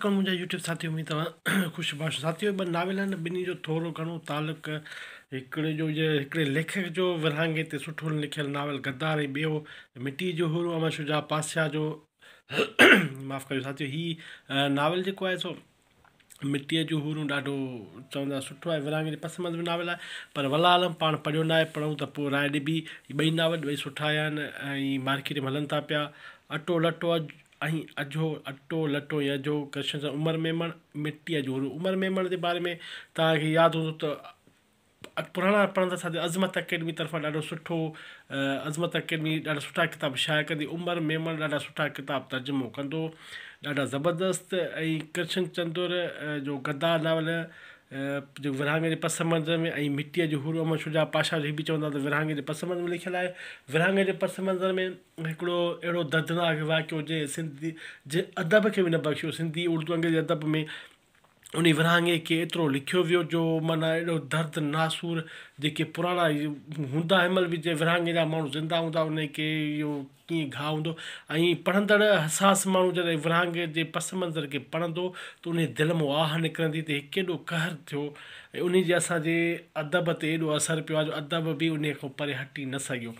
Welcome منهنجا YouTube ساٿيو اميد توهان خوش باش ساٿيو ٻه ناول آهن ٻنهي جو ٿورو گهڻو تعلق هڪڙي جو جي هڪڙي ليکڪ جو ورهاڱي تي سٺو لکيل ناول غدار ۽ ٻيو مٽي جو هورو احمد شجاع پاسيا جو معاف ڪجو ساٿيو هي ناول جيڪو آهي سو مٽيء جون حورون ڏاڍو چوندا سٺو آهي ورهاڱي جي پس منظر ۾ ناول آهي پر والله عالم پاڻ پڙهيو ناهي پڙهون ته پوء راء ڏبي هي ٻئي ناول ٻئي سٺا آيا آهن ۽ مارڪيٽ ۾ هلن ٿا پيا اٽو لٽو ۽ اجهو اٽو لٽو ۽ اجهو ڪرشن چندر عمر ميمڻ مٽيء جون حورون عمر ميمڻ جي باري ۾ توهان کي ياد هوندو ته پراڻا پڙهندڙ ساٿي عظمت اڪيڊمي طرفان ڏاڍو سٺو عظمت اڪيڊمي ڏاڍا سٺا ڪتاب شايع ڪندي عمر ميمڻ ڏاڍا سٺا ڪتاب ترجمو ڪندو ڏاڍا زبردست ۽ ڪرشن چندر جو غدار ناول جو ورهاڱي جي پس منظر ۾ ۽ مٽيء جو حور احمد شجاع پاشا جو هي به چوندا ته ورهاڱي جي پس منظر ۾ لکيل آهي ورهاڱي جي پس منظر ۾ هڪڙو اهڙو دردناڪ واقعو جنهن سنڌي جي ادب کي به نه بخشيو سنڌي اردو انگريزي ادب ۾ انهي ورهاڱي کي ايترو لکيو ويو جو معنيٰ اهڙو درد ناسور جيڪي پراڻا هوندا هن مهل به جي ورهاڱي جا ماڻهو زنده هوندا انهي کي اهو ڪيئن گهاء هوندو ۽ پڙهندڙ حساس ماڻهو جڏهن ورهاڱي جي پس منظر کي پڙهندو ته انهي دل مان آهه نڪرندي ته هي ڪيڏو قهر ٿيو ۽ انهي جي اسان جي ادب تي ايڏو اثر پيو آهي جو ادب به انهي کان پري هٽي نه سگهيو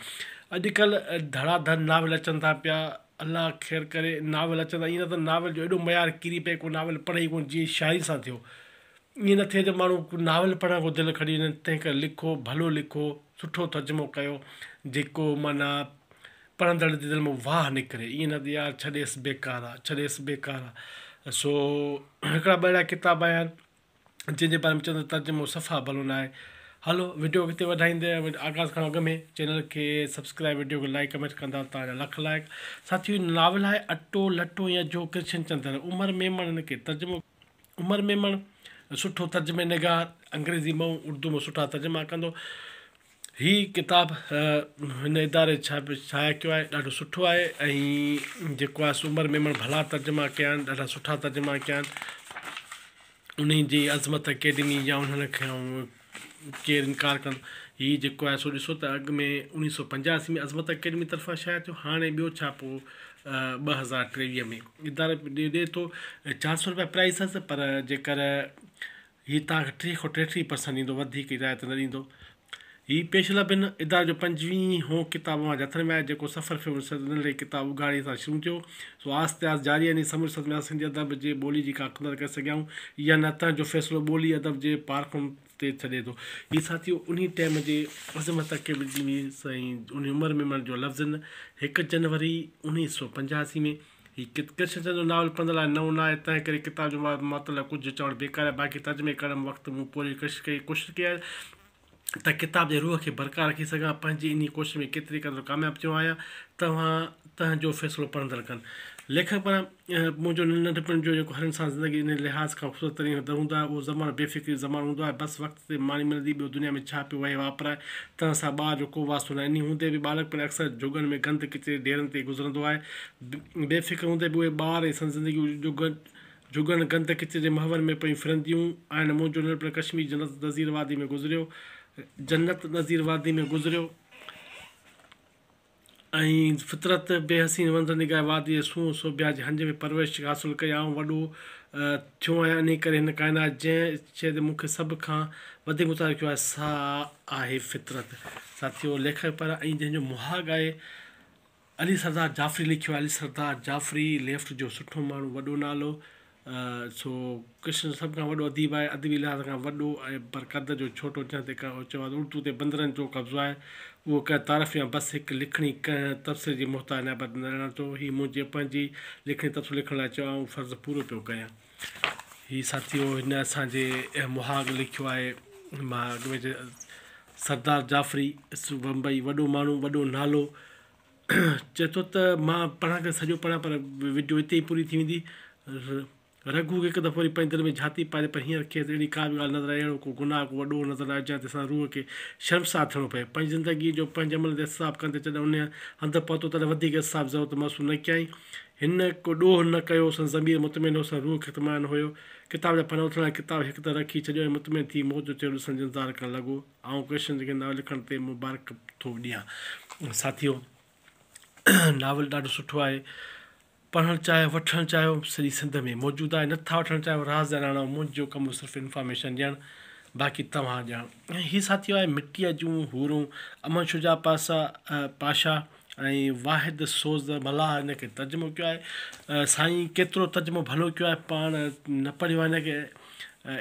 اڄڪلهه ڌڙا ڌڙ ناول اچن ٿا پيا الله خير ڪري ناول اچن ٿا ائين نه ته ناول جو ايڏو معيار ڪري پئي ڪو ناول پڙهي ئي ڪونه جيئن شاعري سان ٿيو ائين نه ٿئي ته ماڻهو ناول پڙهڻ کان دل کڻي وڃن تنهن ڪري لکو ڀلو لکو سٺو ترجمو ڪيو جيڪو معنيٰ پڙهندڙ جي دل مان واهه نڪري ائين نه ته يار ڇڏيس بيڪار آ ڇڏيس بيڪار آ سو هڪڙا ٻه اهڙا ڪتاب آيا آهن جنهن جي باري ۾ چوندو ترجمو صفا ڀلو ناهي. هلو وڊيو اڳتي وڌائيندي آغاز کان اڳ ۾ چينل کي سبسڪرائب وڊيو کي لائيڪ ڪمينٽ ڪندا توهان جا لک لائق. ساٿيو هي ناول آهي اٽو لٽو ۽ اجهو ڪرشن چندر عمر ميمڻ هن کي ترجمو عمر ميمڻ سٺو ترجمي نگار انگريزي ۾ اردو ۾ سٺا ترجما ڪندو هي ڪتاب هن اداري ڇاپي شايع ڪيو آهي ڏاڍو سٺو آهي ۽ جيڪو آهي سو عمر ميمڻ ڀلا ترجما ڪيا آهن ڏاڍا سٺا ترجما ڪيا آهن انهي جي عظمت اڪيڊمي يا انهن کان ڪير انڪار ڪندو. هي جيڪو آهي سو ڏسو ته اڳ ۾ اوڻيهه سو پنجاسي ۾ عظمت اڪيڊمي طرفان شايع ٿيو هاڻي ٻيو ڇاپو 2023 ۾ ادارو ڏئي ٿو 400 روپيا پرائس اٿس پر جيڪر هي توهان کي 30 کان 33 پرسنٽ ڏيندو وڌيڪ رعايت نه ڏيندو. هي پيش لبن اداري جو پنجويهون هون ڪتاب اوهان جي هٿن ۾ آهي، جيڪو سفر في ننڍڙي ڪتاب اگهاڙي سان شروع ٿيو، سو آهستي آهستي جاري آهي. انهيء سموري سفر ۾ اسان سنڌي ادب جي ٻولي جي ڪا قدر ڪري سگهيا آهيون يا نه، تنهن جو فيصلو ٻولي ادب جي پارکن تي ڇڏي ٿو. هي ساٿيو انهي ٽيم جي عظمت اڪيڊمي سائين انهي عمر ميمڻ جو لفظ هڪ جنوري 1985 ۾ هي ڪرشن چندر جو ناول پڙهندڙ لاء نئون ناهي، تنهن ڪري ڪتاب جي متعلق ڪجهه چوڻ بيڪار آهي، باقي ترجمي ڪرڻ وقت مون پوري ڪوشش ڪئي آهي ته ڪتاب جي روح کي برقرار رکي سگهان، پنهنجي انهي ڪوشش ۾ ڪيتري قدر ڪامياب ٿيو آهيان، توهان تنهن جو فيصلو پڙهندڙ ڪن. ليکڪ پاران منهنجو ننڍپڻ جو جيڪو هر انسان زندگي انهي لحاظ کان خوبصورت ترين دور هوندو آهي، اهو زمانو بي فڪري جو زمانو هوندو آهي، بس وقت تي ماني ملندي، ٻيو دنيا ۾ ڇا پيو وهي واپرائي، تنهن سان ٻار جو ڪو واسطو ناهي. انهي هوندي به ٻالڪپڻ اڪثر جهڳن ۾ گند ڪچري جي ڍيرن تي گذرندو آهي. بي فڪر هوندي به اهي ٻار ۽ سندس زندگيون جهڳن گند ڪچري جي محور ۾ پيون ڦرنديون آهن. منهنجو ننڍپڻ ڪشمير جنت نظير وادي ۾ گذريو. جنت نظير وادي ۾ گذريو. ۽ فطرت بي حسين منظر نگار واديء جي سونهن سوڀيا جي هنج ۾ پرورش حاصل ڪئي. آئون وڏو ٿيو آهيان، انهيء ڪري هن ڪائنات جنهن شيء تي مون کي سڀ کان وڌيڪ متاثر ڪيو آهي، سا آهي فطرت. ساٿيو ليکڪ پاران ۽ جنهن جو مهاڳ آهي علي سردار جعفري لکيو آهي. علي سردار جعفري ليفٽ جو سٺو ماڻهو، وڏو نالو، سو ڪرشن سڀ کان وڏو اديب آهي، ادبي لحاظ کان وڏو ۽ پر قد جو ڇوٽو جنهن تي چئبو آهي ته اردو تي بندرن جو قبضو آهي، اهو ڪنهن تعارف يا بس هڪ لکڻي ڪنهن تبصري جي محتاج ناهي پر ڄاڻان ٿو هي منهنجي پنهنجي لکڻي تبصرو لکڻ لاء چيو آئون فرض پورو پيو ڪريان. هي ساٿيو هن اسان جي مهاڳ لکيو آهي مان اڳ ۾ چيو سردار جعفري بمبئي وڏو ماڻهو وڏو نالو چئي ٿو ته مان پڙهان ته سڄو پڙهان پر وڊيو اتي ئي پوري ٿي ويندي. رگهو هڪ دفعو وري پنهنجي دل ۾ جهاتي پائي پر هينئر کيس اهڙي ڪا به ڳالهه نظر آئي اهڙو ڪو گناهه ڪو وڏو نظر نه آيو جنهن تي سندس روح کي شرمسار ٿيڻو پئي. پنهنجي زندگيء جو پنهنجي عملن تي احتساب ڪندي جڏهن انهيء هنڌ پهتو تڏهن وڌيڪ احتساب جي ضرورت محسوس نه ڪيائين. هن ڪو ڏوهه نه ڪيو سندس ضمير مطمئن هو سندس روح کي اطمينان هيو. ڪتاب جا پنا اٿلائي ڪتاب هڪ طرف رکي ڇڏيو ۽ مطمئن ٿي موت جو چهرو ڏسڻ جو انتظار ڪرڻ لڳو. آئون ڪرشن کي ناول لکڻ تي مبارڪ ٿو ڏيان. ساٿيو ناول ڏاڍو سٺو آهي. پڙهڻ چاهيو وٺڻ چاهيو سڄي سنڌ ۾ موجود آهي نٿا وٺڻ چاهيو راز ڄاڻڻ منهنجو ڪم صرف انفارميشن ڏيڻ باقي توهان ڄاڻ ۽ هي ساٿيو آهي مٽيء جون حورون احمد شجاع پاسا پاشا ۽ واحد سوز ملاح هن کي ترجمو ڪيو آهي سائين ڪيترو ترجمو ڀلو ڪيو آهي پاڻ نه پڙهيو آهي هن کي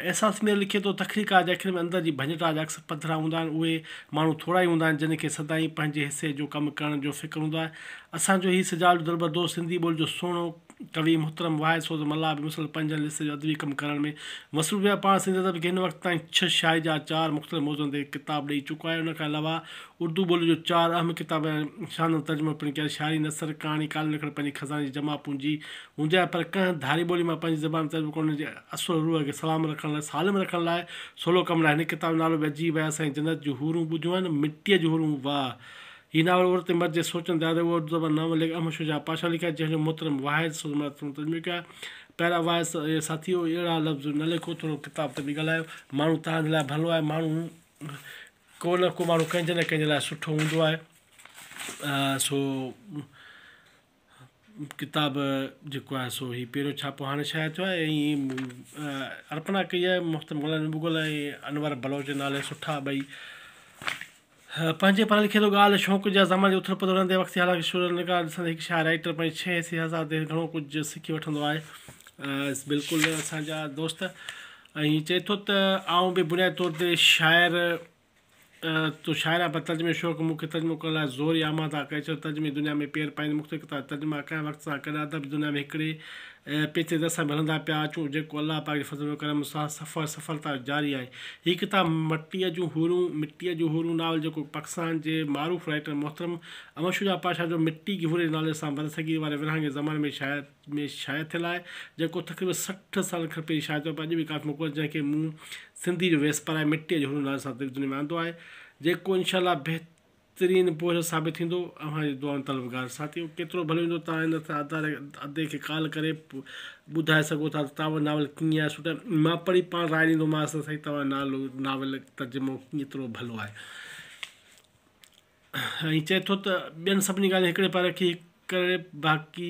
احساس مير لکي ٿو، تخليقڪار جي اکين ۾ اندر جي ڀڃٽا جا عڪس پڌرا هوندا آهن، اهي ماڻهو ٿورا ئي هوندا آهن، جن کي سدائين پنهنجي حصي جو ڪم ڪرڻ جو فڪر هوندو آهي. اسان جو هي سجاول جو دلبر دوست سنڌي ٻولي جو سهڻو ڪوي محترم واحد سوز ملاح به مسلسل پنهنجن حصي جو ادبي ڪم ڪرڻ ۾ مصروف آهي. پاڻ سنڌي ادب کي هن وقت تائين ڇهه شاعري جا چار مختلف موضوعن تي ڪتاب ڏئي چڪو آهي. ان کان علاوه اردو ٻولي جو چار اهم ڪتاب ۽ شاندار ترجمو پڻ ڪيل. شاعري، نثر، ڪهاڻي، ڪالم لکڻ پنهنجي خزاني جي جمع پونجي هوندي آهي پر ڪنهن ڌاري ٻولي مان پنهنجي زبان ۾ ترجمو ڪرڻ ان جي اصل روح کي سلام رکڻ لاء سالم رکڻ لاء سولو ڪم ناهي. هن ڪتاب جو نالو به عجيب آهي اسان جنت جون حورون ٻڌيون آهن مٽيء جون حورون واهه هي ناول عورت ۽ مرد جي سوچن تي آڌاريل اردو زبان ناول ليکڪ احمد شجاع پاشا لکيو آهي جنهن جو محترم واحد سوز ملاح ترجمو ڪيو آهي. پيارا واحد ساٿيو اهڙا لفظ نه لکو ٿورو ڪتاب تي به ڳالهايو ماڻهو توهان جي لاء ڀلو آهي ماڻهو ڪو نه ڪو ماڻهو ڪنهن جي نه ڪنهن جي لاء سٺو هوندو آهي سو ڪتاب جيڪو آهي سو هي پهريون ڇاپو هاڻي شايع ٿيو آهي ۽ ارپنا ڪئي آهي محترم غلام نبي مغل ۽ انور بلوچ جي نالي سٺا ٻئي پنهنجي پاڻ لکي ٿو ڳالهه شوق جا زماني جي اٿل پٿل رهندي وقتي حالات کي شعور نگاهه ڏسندي هڪ شاعر رائيٽر پنهنجي ڇهين حصي حساب تي گهڻو ڪجهه سکي وٺندو آهي بلڪل اسان جا دوست ۽ چئي ٿو ته آئون به بنيادي طور تي شاعر ته شاعر آهيان پر ترجمي جو شوق مون کي ترجمو ڪرڻ لاء زوري آماده ڪري ڇڏيو. ترجمي جي دنيا ۾ پير پائيندي مختلف ڪتاب جا ترجما ڪيا. وقت سان گڏ ادب جي دنيا ۾ هڪڙي پيچري تي اسان به هلندا پيا اچون جيڪو الله پاڪ جي فضل و ڪرم سان سفر سڦلتا جو جاري آهي. هي ڪتاب مٽيء جون حورون مٽيء جون حورون ناول جيڪو پاڪستان جي معروف رائيٽر محترم احمد شجاع پاشا جو مٽي ڪي حورين جي نالي سان برصغير واري ورهاڱي جي زماني ۾ شايع ۾ شايع ٿيل آهي، جيڪو تقريباً 60 سالن کن پهرين شايع ٿيو پر اڄ به ڪافي مقبول آهي، جنهن کي مون سنڌي جو ويس پارائي مٽيء جي حورون نالي سان ادبي دنيا ۾ آندو آهي، جيڪو انشاء الله بهترين پورهيو ثابت ٿيندو. اوهان جي دعائن طلبگار. ساٿيو ڪيترو ڀلو ايندو توهان هن اداري ادي کي ڪال ڪري ٻڌائي سگهو ٿا ته توهان وٽ ناول ڪيئن آهي سٺو آهي مان پڙهي پاڻ راء ڏيندومانس ته سائين توهان نالو ناول ترجمو ڪيترو ڀلو آهي. ۽ چئي ٿو ته ٻين سڀني ڳالهين هڪڙي پاسي رکي ڪري باقي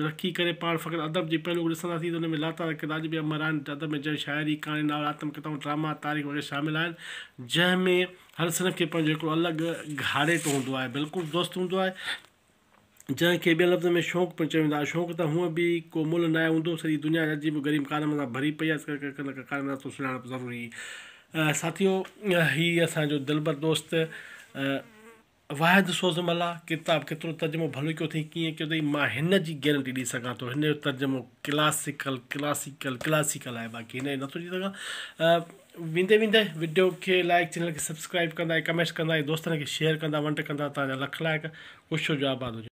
رکي ڪري پاڻ فقط ادب جي پهلو کي ڏسنداسين ته ان ۾ لاتعداد ڪردار اڄ به امر آهن ادب ۾ جنهن شاعري، ڪهاڻي، ناول، آتم ڪٿائون، ڊراما، تاريخ وغيره شامل آهن جنهن ۾ هر صنف کي پنهنجو هڪڙو الڳ گهاڙيٽو هوندو آهي بلڪل دوست هوندو آهي. جنهن کي ٻين لفظن ۾ شوق پڻ چيو ويندو آهي. شوق ته هونء به ڪو ملهه ناهي هوندو. سڄي دنيا عجيب و غريب ڪارنامن سان ڀري پئي آهي. ڪا نه ڪا ڪارنامي رستو سڃاڻپ ضروري. ساٿيو هي اسان جو دلبر دوست واحد سوز ملاح ڪتاب ڪيترو ترجمو ڀلو ڪيو اٿئي ڪيئن ڪيو اٿئي مان هن جي گيرنٽي ڏئي سگهان ٿو هن جو ترجمو ڪلاسيڪل ڪلاسيڪل ڪلاسيڪل آهي باقي هن جو نٿو چئي سگهان ويندي ويندي وڊيو کي لائڪ چينل کي سبسڪرائب ڪندا ۽ ڪمينٽس ڪندا ۽ دوستن کي شيئر ڪندا ونڊ ڪندا توهان جا لک لائق خوش هجو آباد هجو.